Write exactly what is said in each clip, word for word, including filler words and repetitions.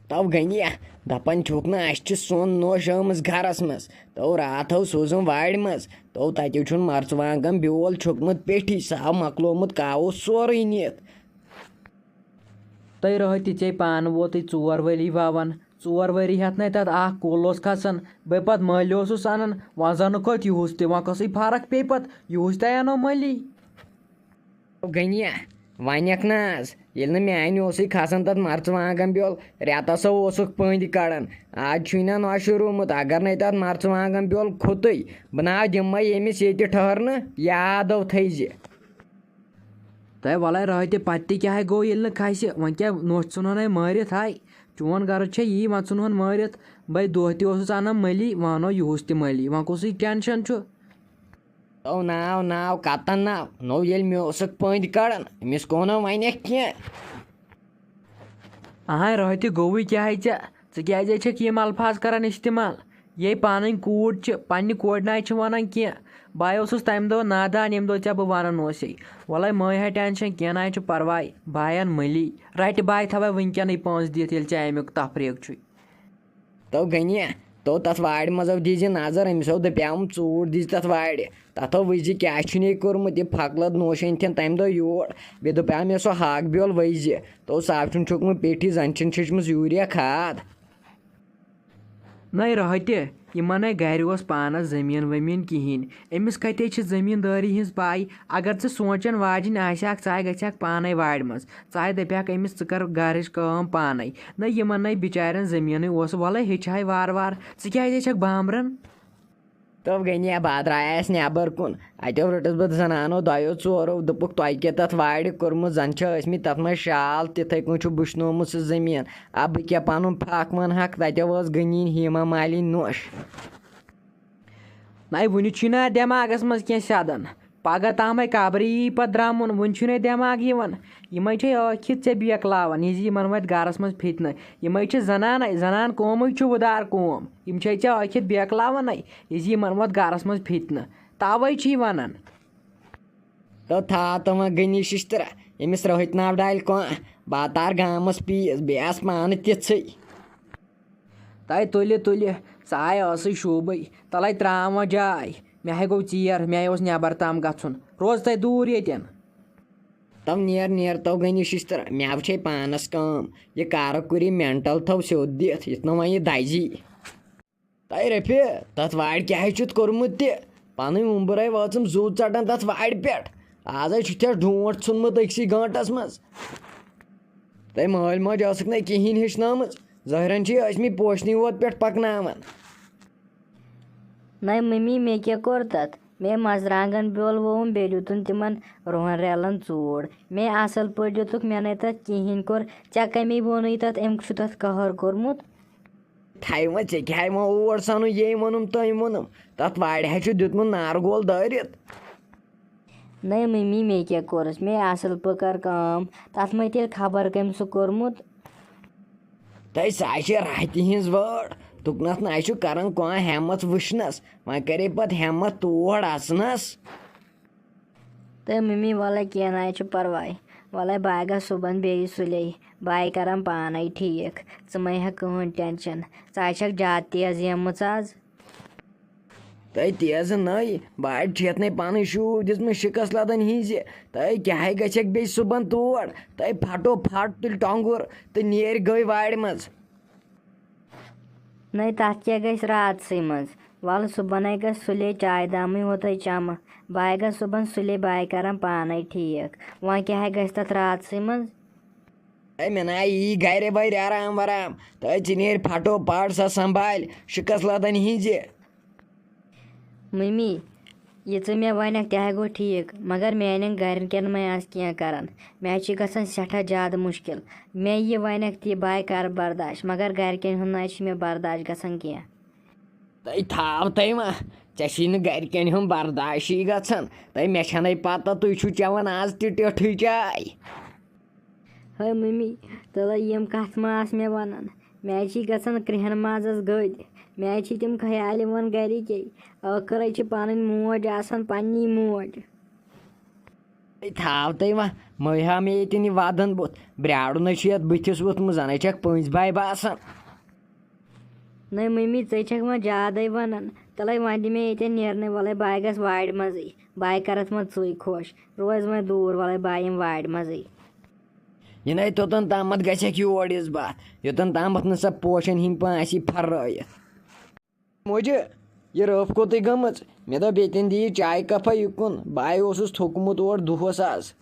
تو غنیہ، دپان چھُکھ نہٕ اَسہِ چھِ سۄن نوش آمٕژ گرس منٛز؟ تو راتھو سوٗزُم وارِ منٛز، تو تتہِ چھُن مرژٕوانٛگن بیول چھوٚکمُت پیٹھی، سُہ آو مۄکلومُت کاوو سورُے نِتھ۔ تۄہہِ رٲتۍ تہِ ژے پانہٕ ووتُے ژور ؤری ووان، ژور ؤری ہٮ۪تھ نے تتھ اکھ کُل اوس کھسان۔ بہٕ پتہٕ مٔلۍ اوسُس انان، وۄنۍ زنہٕ کھوٚت یُہُس تہِ، وۄنۍ کۄسٕے فرق پیٚیہِ پتہٕ، یُہُس تہِ انو مٔلی۔ غنیہ، ونکھ نہ حظ، ییٚلہِ نہٕ میانہِ اوسُے کھسان تتھ مرژٕوانٛگن بیول، رٮ۪تس ہا اوسُکھ پٔنٛدۍ کڑان۔ آز چھُے نہ نۄشہِ روٗمُت، اگر نے تتھ مرژٕوانٛگن بیول کھوٚتُے، بہٕ نہ دِمے ییٚمِس ییٚتہِ ٹھہرنہٕ، یادو تھٲیزِ۔ تۄہہِ وَلَے راتہِ پَتہٕ تہِ کیٛاہ گوٚو ییٚلہِ نہٕ کھَسہِ؟ وۄنۍ کیٛاہ نوٚش ژھٕنہون ہے مٲرِتھ ہاے؟ چون غرض چھےٚ یی، وۄنۍ ژھٕنہون مٲرِتھ۔ بَے دۄہ تہِ اوسُس اَنان مٔلی، وۄنۍ اَنو یُہُس تہِ مٔلی۔ وۄنۍ کُسٕے ٹٮ۪نشَن چھُ؟ او ناو، ناو، کَتَن ناو؟ نو ییٚلہِ مےٚ اوسُکھ پٔنٛدۍ کَڑان، أمِس کوٚن نہٕ وَنٮ۪کھ کینٛہہ۔ اہاے، راتہِ گوٚوُے کیٛاہ ہے ژےٚ؟ ژٕ کیٛازِ چھَکھ یِم الفاظ کران استعمال؟ یے پانٕنۍ کوٗر چھِ، پننہِ کورِ ناے چھِ ونان کینٛہہ۔ بہٕ اوسُس تمہِ دۄہ نادان، ییٚمہِ دۄہ ژےٚ بہٕ ونان اوسے۔ وَلَے مہٕ ہے ٹینشن، کینٛہہ ناے چھُ پرواے۔ بایَن مٔلی۔ رٹہِ باے تھاوے وٕنکیٚنٕے پونٛسہٕ دِتھ، ییٚلہِ ژےٚ امیُک تفریٖق چھُے۔ تو غنیہ، تو تتھ وارِ منٛز او دیٖزِ نظر، أمِس او دپیٛاوُم ژوٗر دیٖزِ تتھ وارِ۔ تتھ ہو وٕچھزِ کیٛاہ چھُن یہِ کوٚرمُت، یہِ پھۄکہٕ لد نوشہِ أنۍ تھن تمہِ دۄہ یور۔ بیٚیہِ دوٚپیٛاو مےٚ سُہ ہاکہٕ بیول ؤسۍ زِ۔ تو صاف چھُن چھوٚکمُت پیٹھی، زن چھُن چھٔچمٕژ یوٗریا کھاد۔ نَے رٲتہِ، یِمن نَے گرِ اوس پانس زٔمیٖن ؤمیٖن کِہیٖنۍ۔ أمِس کتے چھِ زٔمیٖندٲری ہٕنٛز پَے؟ اگر ژٕ سونٛچن واجِنۍ آسہِ ہاکھ، ژٕ ہاے گژھِ ہاکھ پانے وارِ منٛز۔ ژٕ ہاے دپہِ ہاکھ أمِس، ژٕ کر گرٕچ کٲم پانے۔ نَے یِمن نَے بِچارٮ۪ن زٔمیٖنٕے اوس، وَلَے ہیٚچھِ ہاے وارٕ وارٕ۔ ژٕ کیٛازِ چھکھ بامبران؟ تو غنیہ، بہٕ درٛایس نٮ۪بر کُن۔ اتیو رٔٹٕس بہٕ زنانو دۄیو ژورو، دوٚپُکھ، "تۄہہِ کیٛاہ تتھ وارِ کوٚرمُت؟ زن چھِ ٲسمٕتۍ تتھ منٛز شال، تِتھے کٔنۍ چھُ بُشنومُت سُہ زٔمیٖن۔ اب بہٕ کیٛاہ پنُن پھکھ ونہٕ ہاکھ، تتیو ٲس غنی ہیما مالِنۍ نوٚش۔" نَے وُنہِ چھُے نہٕ اتھ دٮ۪ماغس منٛز کینٛہہ سیٚدان۔ پگاہ تامے قبرِ یی پتہٕ درٛمُن، وُنہِ چھُے نہٕ دٮ۪ماغ یِوان۔ یِمے چھے ٲکھِتھ ژےٚ بیکلاوان، یہِ زِ یِمن واتہِ گرس منٛز فِتنہٕ۔ یِمے چھِ زنانے، زنان قومٕے چھُ وُدار قوم۔ یِم چھے ژےٚ ٲکھِتھ بیکلاوان، یہِ زِ یِمن ووت گرس منٛز فِتنہٕ۔ توے چھُے ونان۔ تو تھاو تِمن غنی ششترا، ییٚمِس رٲتۍ ناو ڈالہِ کانٛہہ، بہٕ تار گامس پیٖس، بیٚیہِ آس پانہٕ تِژھٕے۔ تَے تُلہِ تُلہِ، ژٕ آے ٲسٕے شوٗبٕے، تَلَے ترٛاو وۄنۍ جاے۔ مےٚ ہے گوٚو ژیر، مےٚ ہے اوس نٮ۪بر تام گژھُن۔ روز تَے دوٗر ییٚتٮ۪ن۔ تو نیر نیر تو غنی ششتر، مےٚ وٕچھے پانس کٲم۔ یہِ کارٕ کُری مینٹل تھو سیوٚد دِتھ، یُتھ نہٕ وۄنۍ یہِ دزی۔ تَے رفیع، تَتھ وارِ کیٛاہ چھُتھ کوٚرمُت تہِ؟ پنٕنۍ وُمبرے وٲژٕم زُو ژٹان تَتھ وارِ پٮ۪ٹھ۔ آزے چھُتھ ڈونٛٹھ ژھُنمُت أکسٕے گٲنٛٹس منٛز۔ تَے مٲلۍ ماجہِ ٲسٕکھ نَے کِہیٖنۍ ہیٚچھنٲومٕژ۔ ظٲہرن چھِ یہِ ٲسمٕتۍ پوشنٕے ووت پٮ۪ٹھ پکناوان۔ نَے مٔمی، مےٚ کیٛاہ کوٚر تَتھ؟ مےٚ مرژٕوانٛگن بیول ووٚوُم، بیٚیہِ دیُتُن تِمن رُہن ریلن ژوٗر۔ مےٚ اَصٕل پٲٹھۍ دیُتُکھ، مےٚ نَے تَتھ کِہیٖنۍ کوٚر۔ ژےٚ کَمے ووٚنُے تَتھ، أمۍ چھُ تَتھ قہر کوٚرمُت؟ تھاے وۄنۍ، ژےٚ کیٛاہ وۄنۍ اور سَنُن، یے ووٚنُم تٔمۍ ووٚنُم۔ تَتھ وارِ ہا چھُ دیُتمُت نارٕ گول دٲرِتھ۔ نَے مٔمی، مےٚ کیٛاہ کوٚرُس؟ مےٚ اَصٕل پٲٹھۍ کٔر کٲم۔ تَتھ مہ تیٚلہِ خبر کٔمۍ سُہ کوٚرمُت۔ تۄہہِ سا چھِ راحتہِ ہِنٛز وٲر۔ تُکنَتھ نہ چھُ کران کانٛہہ ہٮ۪مَتھ وٕچھنَس۔ وۄنۍ کَرے پَتہٕ ہٮ۪مَتھ تور اَژنَس۔ تہٕ مٔمی، وَلہٕ کینٛہہ نہ حظ چھُ پَرواے۔ وَلَے بہٕ گژھٕ صُبحن بیٚیہِ سُلے۔ بہٕ کَرَن پانَے ٹھیٖک۔ ژٕ مہ ہےٚ کٕہٕنۍ ٹٮ۪نشَن۔ ژٕ حظ چھَکھ زیادٕ تیز یِمٕژ آز۔ تۄہہِ تیزٕ نٔے، بہٕ حظ چھِ یَتھ نَے پَنٕنۍ شوٗب دِژمٕژ شِکَس لَدَن ہِنٛزِ۔ تۄہہِ کیٛاہ ہے گژھٮ۪کھ بیٚیہِ صُبحن تور؟ تۄہہِ پھَٹو پھَٹ تُلہِ ٹۄنٛگُر تہٕ نیرِ گٔے وارِ منٛز۔ نَے تَتھ کیٛاہ گژھِ راتسٕے منٛز؟ وَلہٕ صُبحَن ہے گژھِ سُلے چاے دامٕے ہوتَے چَمہٕ۔ بہٕ ہے گژھٕ صُبحَن سُلے، بہٕ ہے کَرَن پانَے ٹھیٖک۔ وۄنۍ کیٛاہ ہے گژھِ تَتھ راتسٕے منٛز؟ اے، مےٚ نہ یی گرِ وَرِ آرام وارام۔ تہٕ ژٕ نیرِ پھٹو پھٹ سۄ سنبھالۍ شِکَس لَدَن ہِنٛزِ۔ مٔمی، یہِ ژٕ مےٚ وَنَکھ تہِ ہا گوٚو ٹھیٖک، مگر میٛانٮ۪ن گرِکٮ۪ن مَے آسہِ کینٛہہ کَران۔ مےٚ حظ چھِ گژھان سٮ۪ٹھاہ زیادٕ مُشکِل۔ مےٚ یہِ وَنَکھ تہِ بہٕ ہا کَرٕ برداش، مگر گرِکٮ۪ن ہُنٛد نہ حظ چھِ مےٚ برداش گژھان کینٛہہ۔ تَے تھاو تَے ما، ژےٚ چھی نہٕ گرِکٮ۪ن ہُنٛد برداشی گژھان۔ تَے مےٚ چھَنَے پَتہ تُہۍ چھِو چٮ۪وان آز تہِ ٹیٚٹھٕے چاے۔ ہے مٔمی، تَلَے یِم کَتھ ما آسہٕ مےٚ وَنان؟ مےٚ حظ چھی گژھان کرٛیٚہن مازَس گٔدۍ۔ مےٚ حظ چھی تِم خیال یِوان گَرِکے۔ ٲخٕر حظ چھِ پَنٕنۍ موج آسان پَننی موج۔ تھاو تہٕ وۄنۍ، مٔہ ہاو مےٚ ییٚتٮ۪ن یہِ وَدَن بُتھ۔ برٛاڑُن ہے چھُ یَتھ بٕتھِس ووٚتھمُت، زَن ہے چھَکھ پٔنٛزۍ بَے باسان۔ نٔے مٔمی، ژے چھَکھ وۄنۍ زیادَے وَنان۔ تَلَے وۄنۍ دِ مےٚ ییٚتٮ۪ن نیرنَے، وَلَے بَے گژھ وارِ منٛزٕے۔ بَے کَرَتھ وۄنۍ ژٕے خۄش۔ روز وۄنۍ دوٗر، وَلَے بَے یِم وارِ منٛزٕے۔ یِنَے توٚتَن تامَتھ گژھٮ۪کھ یور یِژھ بَتھ، یوٚتَن تامَتھ نہٕ سۄ پوشَن ہِنٛدۍ پٲٹھۍ آسی پھَرٲیِتھ۔ موجہِ، یہِ رٲف کوٚتٕے گٔمٕژ؟ مےٚ دوٚپ، ییٚتٮ۪ن دِ یہِ چایہِ کَپھا یُکُن۔ بہٕ آیہِ اوسُس تھوٚکمُت اور دۄہَس آز۔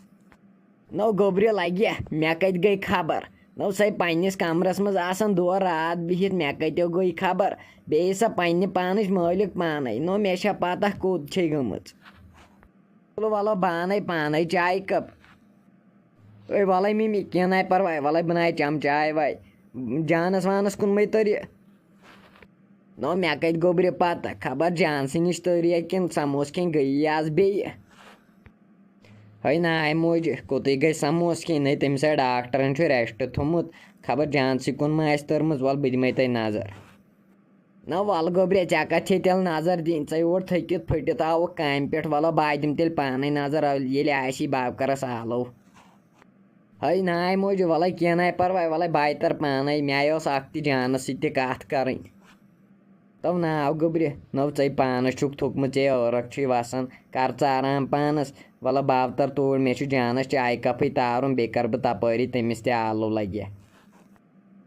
نو گوٚبرِ لَگہِ، مےٚ کَتہِ گٔے خبر؟ نو سۄے پنٛنِس کَمرَس منٛز آسان دۄہ راتھ بِہِتھ، مےٚ کَتیو گٔے خبر؟ بیٚیہِ سۄ پنٛنہِ پانٕچ مٲلِک پانَے۔ نو مےٚ چھےٚ پَتہ کوٚت چھے گٔمٕژ۔ وَلہٕ، وَلہٕ، بہٕ اَنَے پانَے چایہِ کَپ۔ ہے، وَلَے مِمی، کینٛہہ نَے پَرواے، وَلَے بہٕ نَے چَمہٕ چاے واے۔ جانَس وانَس کُن مَے تٔرِ۔ نو، مےٚ کَتہِ گوٚبرِ پَتہ، خبر جانسٕے نِش تٔرِیا کِنہٕ سَموس کھیٚنۍ گٔیی آز بیٚیہِ۔ ہے ناے موجہِ، کوٚتٕے گٔے سَموس کھیٚنۍ؟ نَے، تٔمِس ہے ڈاکٹرَن چھُ rest تھوٚمُت، خبر جانسٕے کُن ما آسہِ تٔرمٕژ، وَلہٕ بہٕ دِمَے تۄہہِ نظر۔ نہ وَلہٕ گوٚبرِ، ژےٚ کَتھ چھے تیٚلہِ نظر دِنۍ؟ ژٕ یور تھٔکِتھ پھٔٹِتھ آوُکھ کامہِ پٮ۪ٹھ، وَلہٕ بہٕ دِمہٕ تیٚلہِ پانَے نظر، ییٚلہِ آسی بہٕ کَرَس آلو۔ ہے ناے موجہِ، وَلَے کینٛہہ نَے پَرواے، وَلَے بہٕ تَرٕ پانَے، مےٚ ٲس اَکھ تہِ جانَس سۭتۍ تہِ کَتھ کَرٕنۍ۔ تو ناو گوٚبرِ، نو ژَے پانَس چھُکھ تھوٚکمُت، ژےٚ عٲرَق چھُے وَسان، کَر ژٕ آرام پانَس، وَلہٕ بہٕ تَرٕ توٗرۍ، مےٚ چھُ جانَس چایہِ کَپھٕے تارُن، بیٚیہِ کَرٕ بہٕ تَپٲری تٔمِس تہِ آلو لَگہِ۔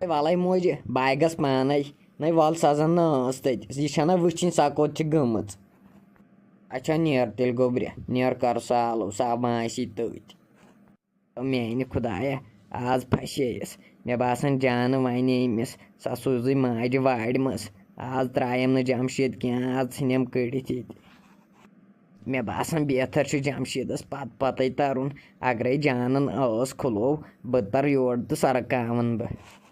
ہے وَلَے موجہِ، بہٕ گژھٕ پانَے۔ نَے وَل سا زَن نہٕ ٲس تَتہِ، یہِ چھَنہ وٕچھِنۍ سۄ کوٚت چھِ گٔمٕژ۔ اچھا نیر تیٚلہِ گوٚبرِ، نیر کَر سالو، سۄ ما آسی تٔتھۍ۔ میٛانہِ خۄدایا، آز پھَسییَس۔ مےٚ باسان جانہٕ وَنے أمِس، سۄ سوٗزٕے ماجہِ وارِ منٛز۔ آز ترٛایم نہٕ جمشیٖد کینٛہہ، آز ژھٕنٮ۪م کٔڑِتھ ییٚتہِ۔ مےٚ باسان، بہتر چھُ جمشیٖدس پتہٕ پتے ترُن۔ اگرے جانن ٲس کھُلو، بہٕ ترٕ یور تہٕ سرکاون بہٕ۔